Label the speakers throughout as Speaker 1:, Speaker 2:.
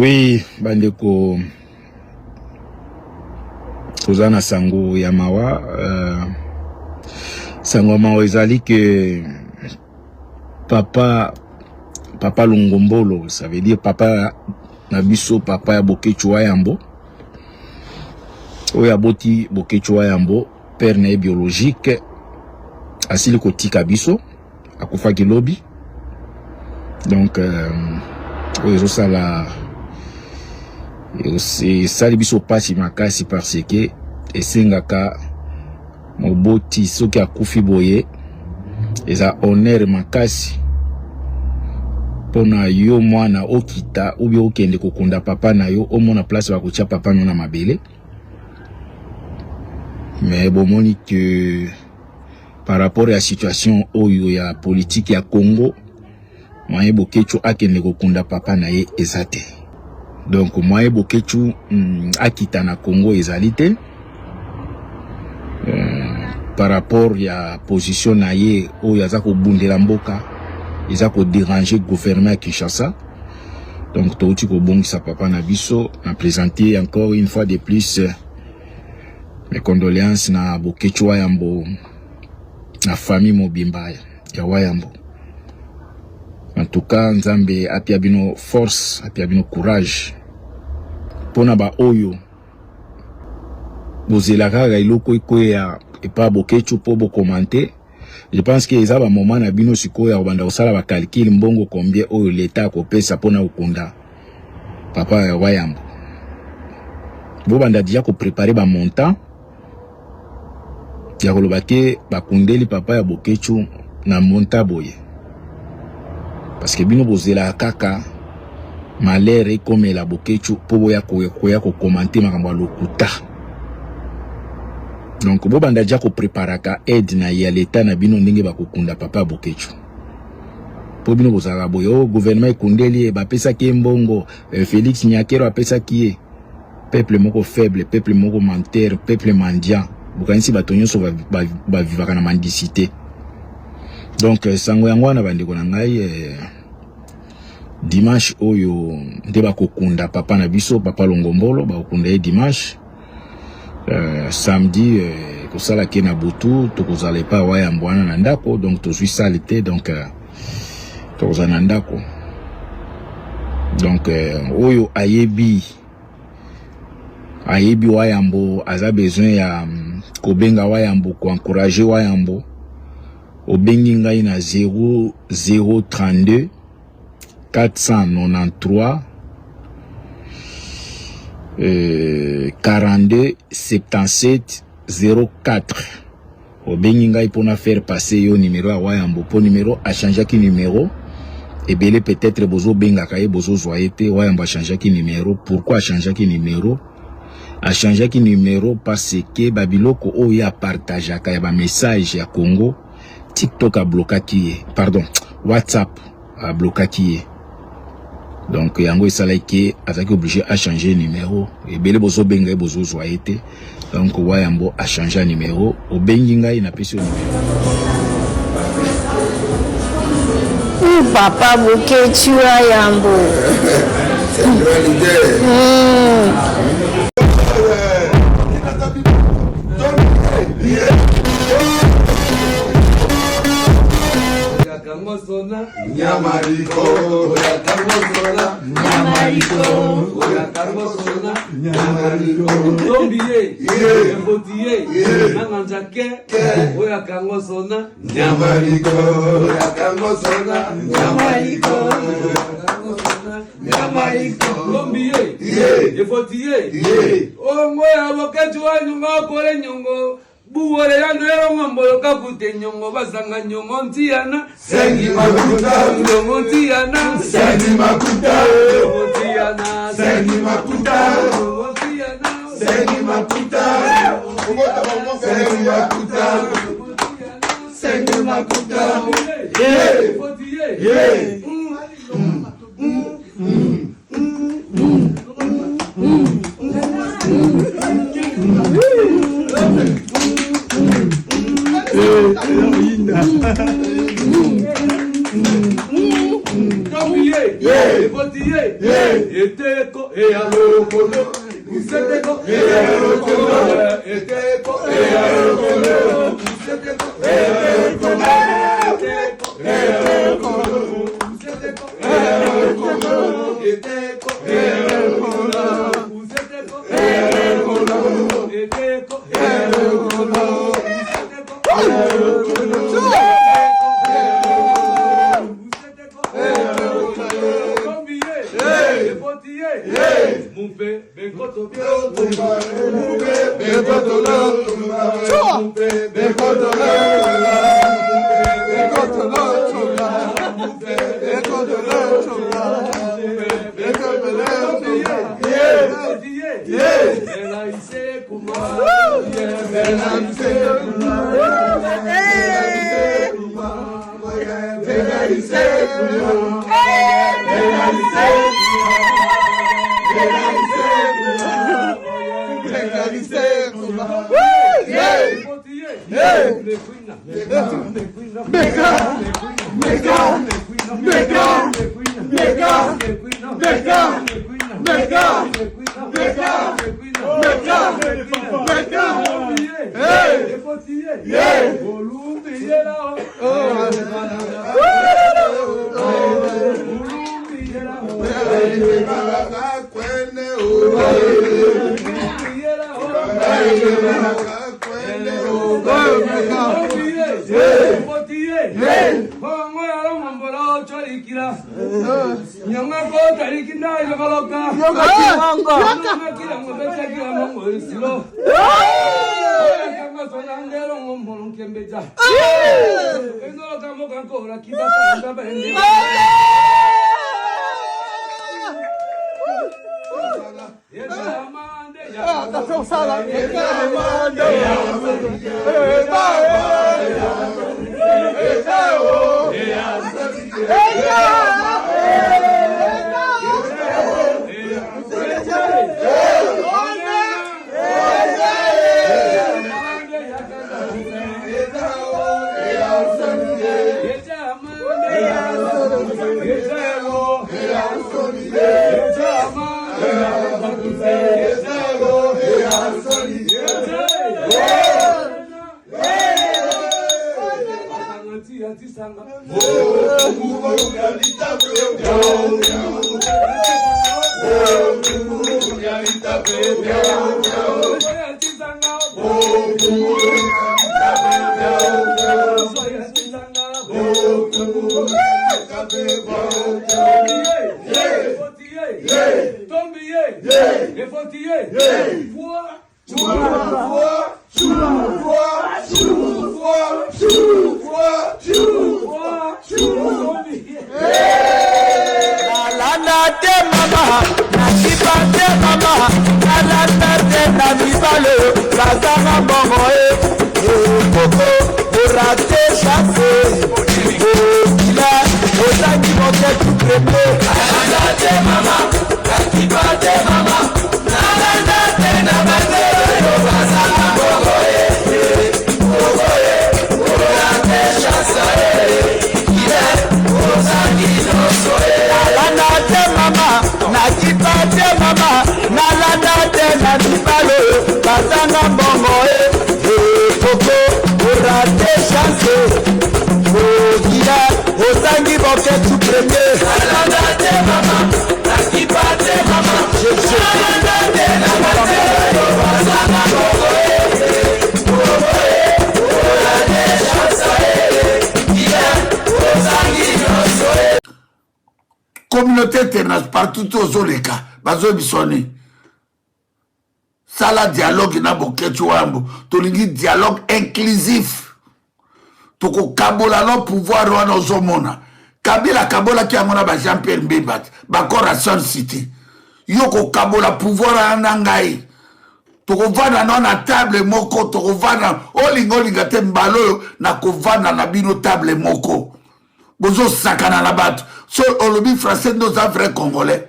Speaker 1: Oui, bandeko, toza na sango ya mawa. Sango ya mawa ezali ke papa Longombolo, ça veut dire papa na biso, papa ya Boketshu wa Yambo, oyo aboti Boketshu wa Yambo, père na ye biologique, asili kotika biso, akufaki lobi. Donc oyo ezosala, esali biso pasi makasi, parce que esengaka moboti soki akufi boye, eza honneur makasi mpona yo mwana okita obi okende kokunda papa na yo, omona place bakotia papa no na mabele. Mais bomoni que par rapport ya situation oyo ya politique ya Congo, moyen Boketshu akende kokunda papa na ye eza te. Donc moyen Boketshu akita na Congo ezali te, par rapport ya position na ye oyo aza kobundela mboka, eza kodéranger gouvernement ya Kinshasa. Donc touti kobongisa papa na biso. Na présenter encore une fois de plus mes condoléances na Boketshu wa Yambo, na famille mobimba ya Wayambo. En tout cas, Nzambe apia bino force, apia bino courage. Mpona baoyo bozela kaka eloko ekweya epa Boketshu mpo bocommenter, je pense que eza bamoment na bino sikoyo ya kobanda kosala bacalculs, mbongo combien oyo leta akopesa mpona kokunda papa ya Wayambo. Bobanda déjà kopréparer bamontant ya koloba ke bakundeli papa ya Boketshu na montant boye, parce que bino bozelaka kaka malheur ekomela Boketshu mpo boya koya kocommenter makambo ya lokuta. Donc bobanda déjà kopréparaka aide na ya leta na bino, ndenge bakokunda papa ya Boketshu, mpo bino bozalaka boye: o gouvernement ekundeli ye, bapesaki ye mbongo, Félix Nyakero apesaki ye. Peuple moko faible, peuple moko menteur, peuple mendiant. Bokanisi bato nyonso bavivaka na mendicité. Donc sango yango wana, bandeko na ngai, dimanche oyo nde bakokunda papa na biso, papa Longombolo. Bakokunda ye dimanche. Samedi kosala ke na butu tokozala epai Wayambo wana na ndako. Donc tozwi salle te, donc tokozala na ndako. Donc oyo ayebi Wayambo, aza besoin ya kobenga Wayambo, koencourager Wayambo, obengi ngai na 0032 493 42 77 04. Obengi ngai mpona faire passer yo numéro ya Wayambo, mpo numéro achangeaki numéro ebele. Peut-être bozobengaka ye, bozozwa ye te. Wayambo achangeaki numéro. Pourquoi achangeaki numéro? Achangeaki numéro parce que babiloko oyo ye apartageaka ya bamessage ya Congo, TikTok ablokaki ye, pardon, WhatsApp ablokaki ye. Donc yango esalaki azalaki obligé achanger numéro. Ebele bozobenga ye, bozozwa ye te. Donc Wayambo achanger numéro. Obengi ngai, napesi yo numéro.
Speaker 2: Papa Boketshu wa Yambo.
Speaker 3: C'est un grand leader. Nyamariko, Nyamariko, Nyamariko.
Speaker 4: Ndombi ye, emboti ye, nanganja ke, oyo akango sona,
Speaker 3: Nyamariko, Yakango sona, Nyamariko, Nyamariko.
Speaker 4: Ndombi ye, efoti ye, ongo ya Boketshu wa nyongo akole nyongo, buwole ya ndwelo ngombolo kakute nyongo basanga nyongo ntiana,
Speaker 3: Sengi makuta,
Speaker 4: nyongo ntiana,
Speaker 3: Sengi makuta,
Speaker 4: nyongo ntiana,
Speaker 3: Sengi makuta,
Speaker 4: nyongo ntiana,
Speaker 3: Sengi makuta, Sengi makuta, Sengi makuta.
Speaker 4: Efoti ye, Ndombi Ye, Efotiye, Eteko, Eya Lokolo, Useteko, Eya Lokolo, Eteko, Eya Lokolo, Useteko, Eya Lokolo, Eteko, Eya Lokolo, Useteko, Eya Lokolo, Eteko, Eya Lokolo, Useteko, Eya Lokolo, Eteko, Eya Lokolo, Useteko, Eya Lokolo,
Speaker 3: Communauté internationale partout tozoleka bazoyebisa nini sala dialogue na Boketshu Wambo, tolingi dialogue inclusif, tokokabola no pouvoir wana ozomona Kabila akabolaki yango na ba Jean Pierre Mbemba baccord ya Sun City. Yo kokabola pouvoir wana na ngai, tokovanda no na table moko, tokovanda olinga olinga te, mbala oyo nakovanda na bino table moko. Bozosakana na bato so olobi français nde oza vrai congolais.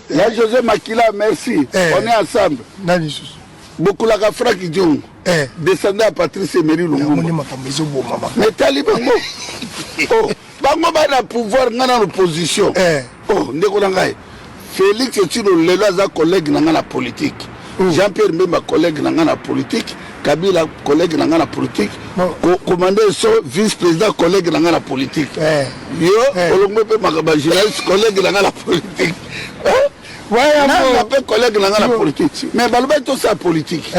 Speaker 3: Ya José Makila, merci. Eh. On est ensemble.
Speaker 5: Nani lisusu?
Speaker 3: Bokulaka Franck Diongo.
Speaker 5: Eh.
Speaker 3: Descendant ya Patrice Emery
Speaker 5: Lumumba.
Speaker 3: Mais tali bango. Oh, bango ba na pouvoir, ngai na opposition. Oh, ndeko na ngai Félix Tshilolo lelo aza collègue na ngai na politique. Jean Pierre Mbemba, collègue na ngai na politique. Kabila, collègue na ngai na politique. Commandant Eso, vice président, collègue na ngai na politique. Yo olongwe mpe makambo ya journaliste, collègue na ngai na politique. Nanga mpe collègue na ngai na politique, mais balobaki tosala politique,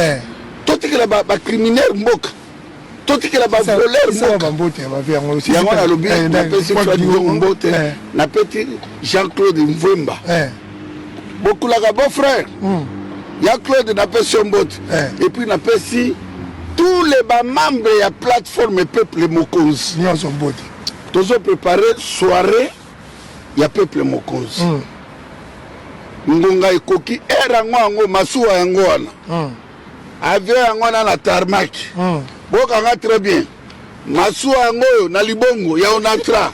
Speaker 3: totikela bacriminel mboka, totikela bavoleur mboka. Yango nalobi, napesi Fadiongo mbote, napeti Jean-Claude Mvwemba bokulaka, beau frère ya Claude, napesi yo mbote. Et puis napesi tous les bamembre ya plateforme Peuple Mokonzi
Speaker 5: nyonso mbote.
Speaker 3: Tozoprépare soirée ya Peuple Mokonzi. Ngonga ekoki, ere yango, yango masuwa yango wana, avion yango wana na tarmac. Bokanga très bien, masuwa yango oyo na libongo ya Onatra,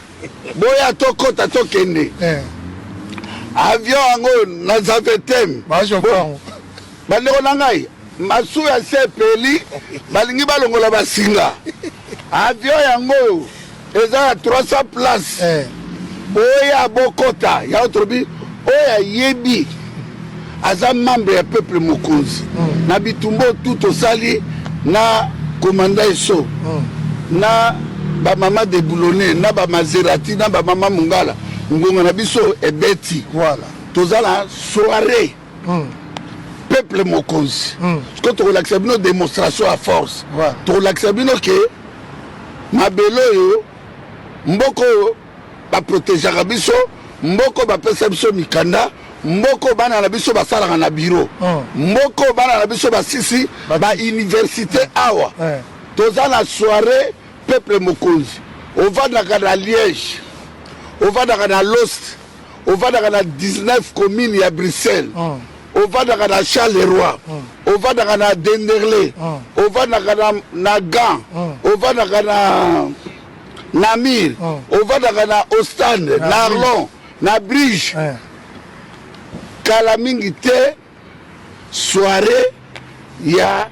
Speaker 3: boya tokɔta, tokende. Avion yango oyo na Zaventem. Bandeko na ngai, masuwa se epeli, balingi balongola basinga. Avion yango oyo eza ya 300 place, boya bokota. Yango tolobi, oyo ayebi aza membre ya Peuple Mokonzi na bitumba oyo tu tosali na commandant Eso na bamama déboulonné na bamaserati na bamama Mongala, ngonga na biso ebeti. Toza na soirée Peuple Mokonzi. Sikoyo tokolakisa bino démonstration ya force. Tokolakisa bino ke mabele oyo, mboka oyo baprotegeaka biso, mboka bapesa biso mikanda, mboka bana na biso basalaka na bureau, mboka bana na biso basisi bauniversité awa. Toza na soirée Peuple Mokonzi. Ovandaka na Liège, ovandaka na Alost, ovandaka na 19 commune ya Bruxelles, ovandaka na Charleroi, ovandaka na Denderleeuw, ovandaka na Gand, ovandaka na Namur, ovandaka na Ostende, na Arlon, na Bruges, kala mingi te soirée ya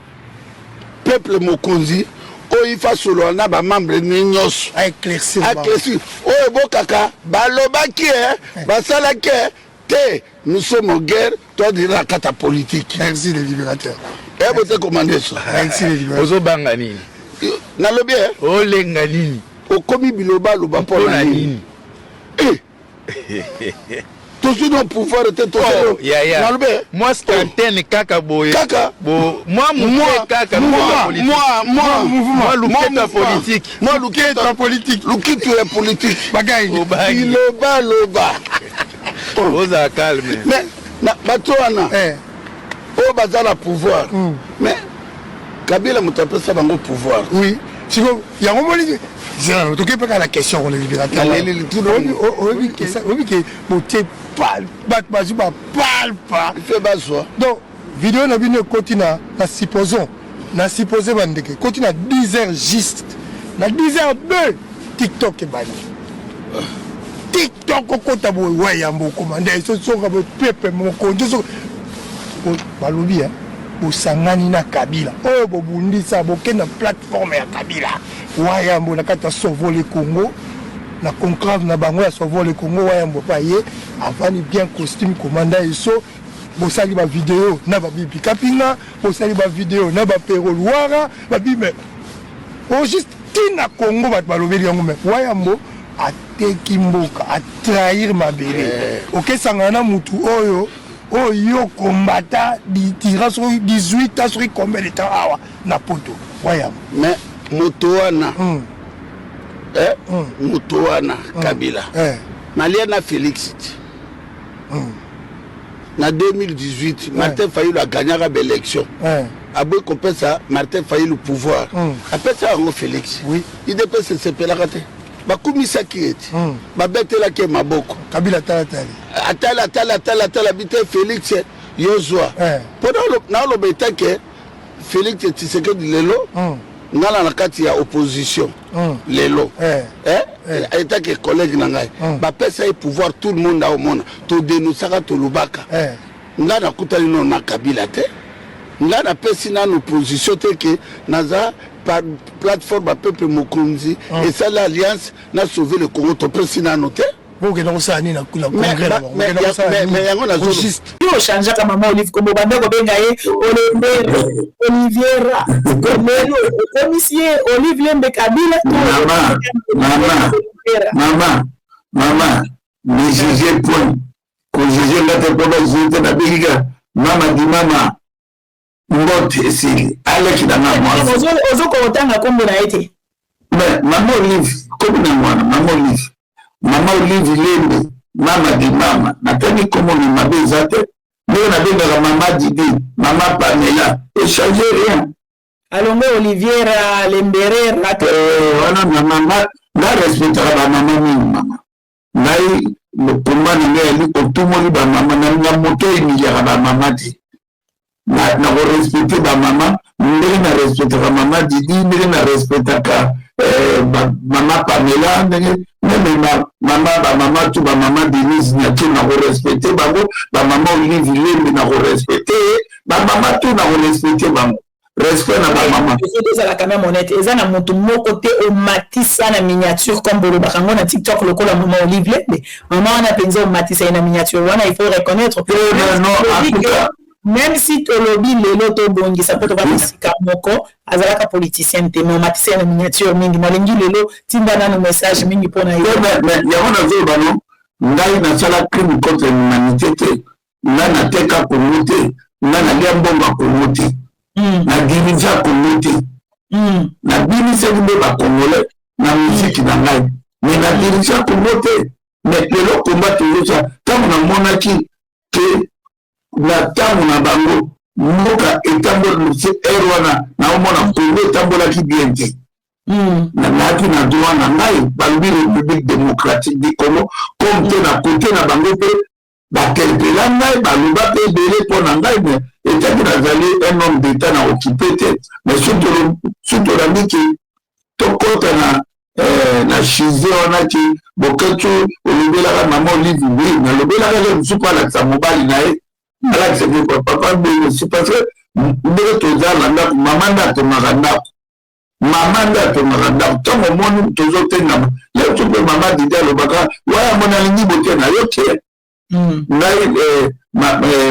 Speaker 3: Peuple Mokonzi oyo ifa solola na bamembre ne nyonso,
Speaker 5: aéclaircir.
Speaker 3: Oyo ebokaka balobaki e basalaki te, nous sommes en guerre, toadira na kati ya politique.
Speaker 5: Merci le libérateur.
Speaker 3: Ebo te, commandant Eso.
Speaker 5: Merci le libérateur.
Speaker 1: Ozobanga nini?
Speaker 3: Nalobi e
Speaker 1: Olenga nini?
Speaker 3: Okomi biloba aloba mpo na nini? Tozwi no pouvoir te.
Speaker 1: Nalobi mwa antenne kaka boye.
Speaker 3: Kaka.
Speaker 1: Mwa moke kaka.
Speaker 3: Mwa
Speaker 1: luketo ya politique.
Speaker 3: Mwa luketo
Speaker 5: ya politique.
Speaker 3: Lukitu ya politique. Biloba loba.
Speaker 1: Ozala calme.
Speaker 3: Mais bato wana oyo baza na pouvoir, mais Kabila moto apesa bango pouvoir.
Speaker 5: Oui, siko yango moni tokoki mpe kaka na question kona libérateur. Oyebi ke botie bato bazwi bapalpa.
Speaker 3: Fe bazwa.
Speaker 5: Donc video na bino ekoti na supposons, na suppose bandeke ekoti na 10 heures juste, na 10 heures 2 TikTok ebandi. TikTok okota boye, Wayambo okoma nde ezozonga boye, pepe mokonzi ozo balobi bosangani na Kabila oyo bobundisa, bokende na plateforme ya Kabila. Wayambo na kati ya Sauvons le Congo, na conclave na bango ya Sauvons le Congo, Wayambo mpe aye, avandi bien, costume, commandant Eso. Bosali bavideo na babibi Kapinga, bosali bavideo na bapero Luwara babi, mais au juste ntina Congo bato balobeli yango. Mais Wayambo ateki mboka, atrahir mabele, okesangana na mutu oyo oyo kombata dira soki 18 ans, soki combien de temps awa na poto, Wayambo.
Speaker 3: Mais moto wana, moto wana Kabila, nalia na Félix ti na 2018. Martin Fayulu aganyaka baélection, aboyi kopesa Martin Fayulu pouvoir, apesa yango Félix. UDPS esepelaka te, bakumisaki ye ti babetelaki ye maboko.
Speaker 5: Kabila tala tali.
Speaker 3: Atala, atala, atala, atala bi te, Félix yozwa. Mpo naoloba etake Félix Tshisekedi lelo, nga na kati ya opposition lelo, etake collègue na ngai, bapesa ye pouvoir, tout le monde aomona, todénonçaka, tolobaka. Nga nakutani no na Kabila te. Ngai napesi nanu position te ke naza par plateforme ya peuple mokonzi ah. esali alliance na sauver le Congo, topesi nanu te.
Speaker 5: Bokenda kosala nini na congrès na bango? Bokenda kosala
Speaker 3: nini? Mais yango nazo
Speaker 5: juste.
Speaker 6: Yo ochangeaka mama Olive kombo, banda kobenga ye Olembere, Oliviera, lelo okomisi ye Olive Lembe Kabila to
Speaker 3: Mama, mama, mama, mama, ne jugez point. Ko juger nga te po ba juger te, nabengi kaka mama di mama mbote esili aleki na nga mwasi.
Speaker 6: Ozokoka kotanga kombo na ye te.
Speaker 3: Mais mama Olive komi na mwana mama Olive, mama Olive Lembe, mama di mama, natangi kombo na mabe eza te, ndenge nabengaka mama Didi, mama Pamela, echange rien.
Speaker 6: Alongo Oliviera Lemberera.
Speaker 3: Eh, wana mama nga nga respectaka ba mama mingi mama. Ngai combat na ngai yali otumoli ba mama na nga moto emiliaka ba mama te. Na na ko respecter ba mama ndenge na respectaka mama Didi, ndenge na respectaka eh, ba, mama Pamela, ndenge meme ma, mama ba mama tu ba mama Denise Nyakeru na ko respecter bango, ba mama Olive Lembe na ko respecter ba mama tu na ko respecter bango. Respect na ba mama.
Speaker 6: Tozala quand même honnête, eza na moto moko te omatisa na miniature comme bolobaka yango na TikTok lokola mama Olive Lembe. Mama wana mpenza omatisa ye na miniature wana, il faut reconnaître.
Speaker 3: Eh, non, en tout cas,
Speaker 6: même si tolobi lelo tobongisa mpo tobanda esika moko, azalaka politicien te, mais omatisa ye na miniature mingi. Nalingi lelo tinda nanu message mingi mpo na ye.
Speaker 3: Yango nazoloba no, ngai nasala crime contre l'humanité te, ngai nateka Congo te, ngai nalia mbongo ya Congo te, na dirigea Congo te, nabimisaki nde ba Congolais na miziki na ngai, mais na dirigea Congo te. Mais lelo combat tozosala, ntango namonaki ke na ntango na bango mboka etambola heure wana, naomona Congo etambolaki bien te. Nazalaki na droit na ngai, balobi République démocratique du Congo comme te na kote na bango mpe baterpela ngai, baloba mpe ebele mpo na ngai, mais etaki nazali un homme d'état na okipe te. Mais soki tolandi ke tokɔta na na chize wana ke Boketshu olobelaka mama Olive, oui, nalobelaka ye mosusu mpo alakisa mobali na ye, alakisa ke papa boye, parce que ndenge toza na ndako, mama nde atongaka ndako, mama nde atongaka ndako. Ntango omoni tozotengama leo mpe mama Didi alobaka waya mona alingi bote na yo te. Ngai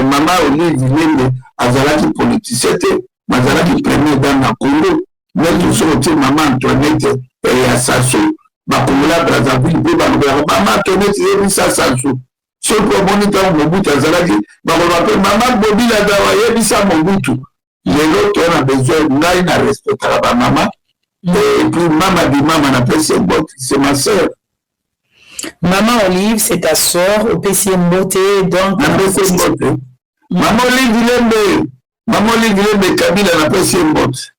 Speaker 3: mama Olive Lembe azalaki politicien te, azalaki première dame na Congo. Neti soki otie mama Antoinette ya Sassou, bakongola Brazzaville mpe balobelaka mama Antoinette yebisa Sassou. Soki omoni ntango Mobutu azalaki, bakoloba mpe mama Bobila Dawa yebisa Mobutu. Lelo toza na besoin, ngai na respectaka bamama, et puis mama di mama napesi mbote, c'est ma sœur.
Speaker 6: Maman Olive, c'est ta sœur, opesi ye mbote donc.
Speaker 3: Napesi mbote mama Olive Lembe, mama Olive Lembe Kabila, napesi ye mbote.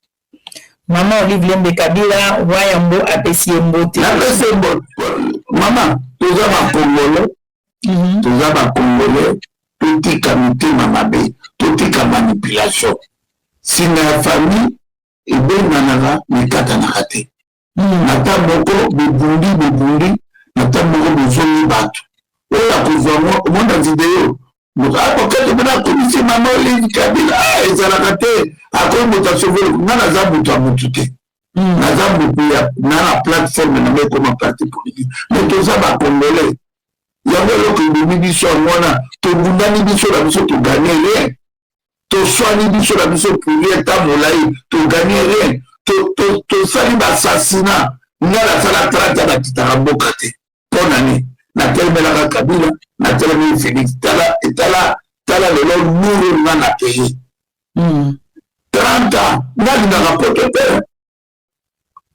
Speaker 6: Mama Olive Lembe Kabila, Wayambo apesi ye mbote.
Speaker 3: Napesi ye mbote mama. Toza bakongole, toza bakongole, totika mitema mabe, totika manipulation. Singa ya famille ebenganaka, mekatanaka te. Na ta moko bobundi, bobundi, na ta moko bozongi bato oyo akozwa ngo omona video Boketshu mpena akomisi mama Olive Kabila, ezalaka te, akomi moto asovele. Nga naza moto ya motu te, naza motu ya na na plateforme na ngai ekoma parti politique, mais toza bacongolais. Yango eloko ebomi biso yango wana, tobundani biso na biso, togagner rien, toswani biso na biso pour rien, ta molai togagner rien, tosali baassassinat. Nga nasala 30 bakitaka mboka te. Mpo na nini natelemelaka Kabila, natelemeli Félix? Tala etala, tala lelo nuru nga na paye 30 ans. Nga lingaka poto te,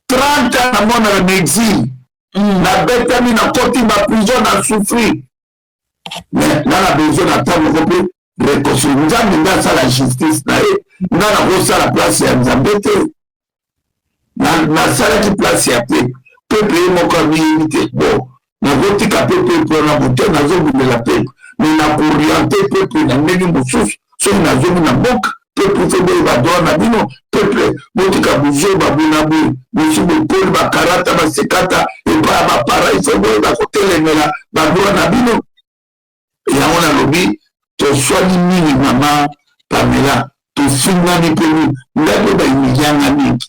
Speaker 3: 30 ans namonaka na exil, nabetami, nakoti baprison, na souffrir, mais nga na besoin na ntango moko mpe réconcilier. Nzambe nde asala justice na ye, nga nakosala place ya Nzambe te. Nasalaki place ya peuple, peuple ye moko amiyebi te. Bon, nakotika mpe peuple wana bote, nazobundela peuple, mais nakorienter peuple na ndenge mosusu. Soki nazongi na mboka, peuple faut boyeba droit na bino, peuple botika buzoba bona boye, bosi bokoli bakarata basekata epai ya bapara, il faut boyeba kotelemela badroit na bino. Yango nalobi toswani mingi mama Pamela. Tofingani mpe ngai mpe bahumilia nga mingi.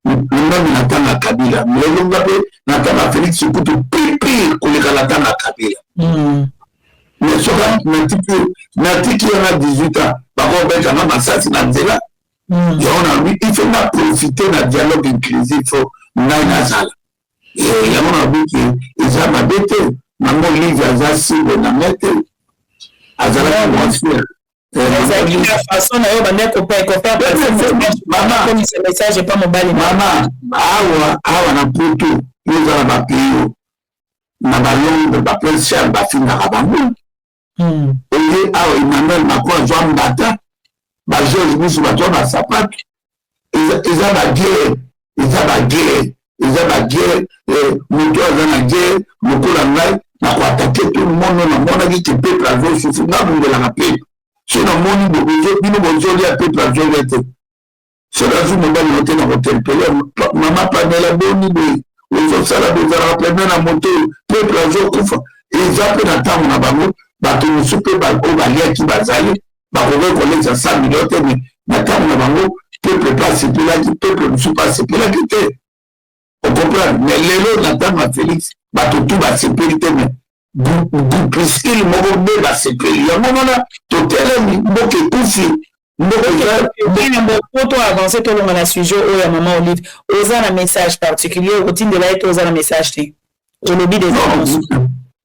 Speaker 3: Ngami na tanga Kabila, lelo nga mpe na tanga Félix kutu pire pire koleka na tanga Kabila. Mais soki natiki ye na 18 ans, bakobeta nga masasi na nzela. Yango nalobi, il faut na profiter na dialogue inclusif, ngai nazala. Yango nalobi ke eza mabe te. Mama Olive aza cible na ngai te, azalaki mwasi.
Speaker 6: Ezalaki na façon na yo bande kofaire message epa mobali.
Speaker 3: Mama, awa awa na Poto, yo oza na bapays oyo na baLondres, baprince Charles bafingaka bango. Oye awa, Emmanuel Macron azwa mbata, baGeorge Bush bazwa basapato. Eza baguerre, eza baguerre, eza baguerre. Moto aza na guerre lokola ngai, nakoattaquer tout le monde. Namonaki ke peuple azosouffrir, nga bongelaka peuple. So namoni bino bozolia, peuple azolia te. So nazwi mobali no te, na kointerpeller mama Pamela: boni boye ozosala, bozalaka pembe na moto oyo, peuple azokufa. Eza mpe na ntango na bango, bato mosusu mpe oyo baliaki bazali, bakoki kolesa 100 million te. Mais na ntango na bango, peuple mpe asepelaki, peuple mosusu mpe asepelaki te, ocomprendre? Mais lelo, na ntango ya Félix, bato tu basepeli te, mais groupuscule moko nde basepeli. Yango wana totelemi, mboka ekufi, mboka.
Speaker 6: Po to avance, tolonga na sujet oyo ya mama Olive, oza na message particulier okotindela ye to oza na message te, olobi
Speaker 3: déjà?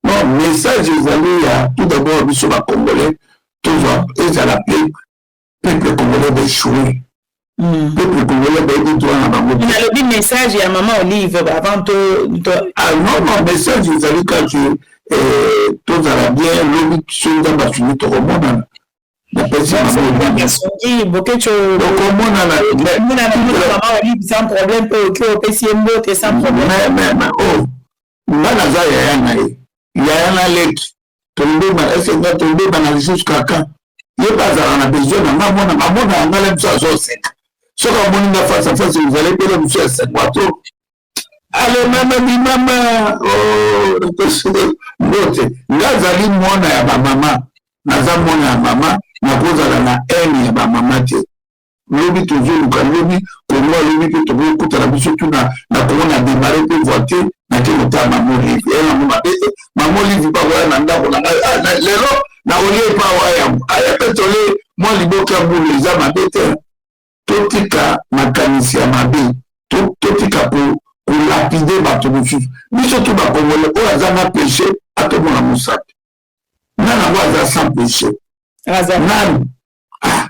Speaker 3: Non, message ezali ya tout d'abord, biso bacongolais tozwa, ezala peuple congolais baéchoué, peuple congolais bayebi droit na bango.
Speaker 6: Nalobi message ya mama Olive avant to.
Speaker 3: Ah non, non, message ezali kaka tozala bien. Lobi so Nzambe asungi, tokomonana.
Speaker 6: Napesi
Speaker 3: tokomonana.
Speaker 6: Mama Olive sans problème, mpe oki opesi ye mbote sans problème.
Speaker 3: Mais oh, nga naza yaya na ye, yaya na leki, tolobeba ese nga tolobebana lisusu kaka. Ye mpe azalaka na besoin na nga. Mona, amona yanga le biso azoseka. Soki amoni nga face à face, ozali ebele mosu esengwa to ale mama bimama mbote. Nga azali mwana ya bamama, naza mwana ya mama, nakozala na haine ya bamama te. Lobi tozoluka lobi Kongo, alobi mpe tokokutana biso tu na Kongo. Na démarre mpe voiture, nake kotala mama Olive. Eya nango mabe te. Mama Olive mpe akoya na ndako na ngai. Lelo nakolia epa awa yango, aya mpe tole mwa liboke ya mbulu, eza mabe te. Totika makanisi ya mabe, totika kolapider bato mosusu. Biso tu bacongolais, oyo aza na péché atomona mosapi. Nani yango aza sans péché? Nani? Ah.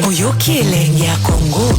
Speaker 7: Oyoki elengi ya Kongo.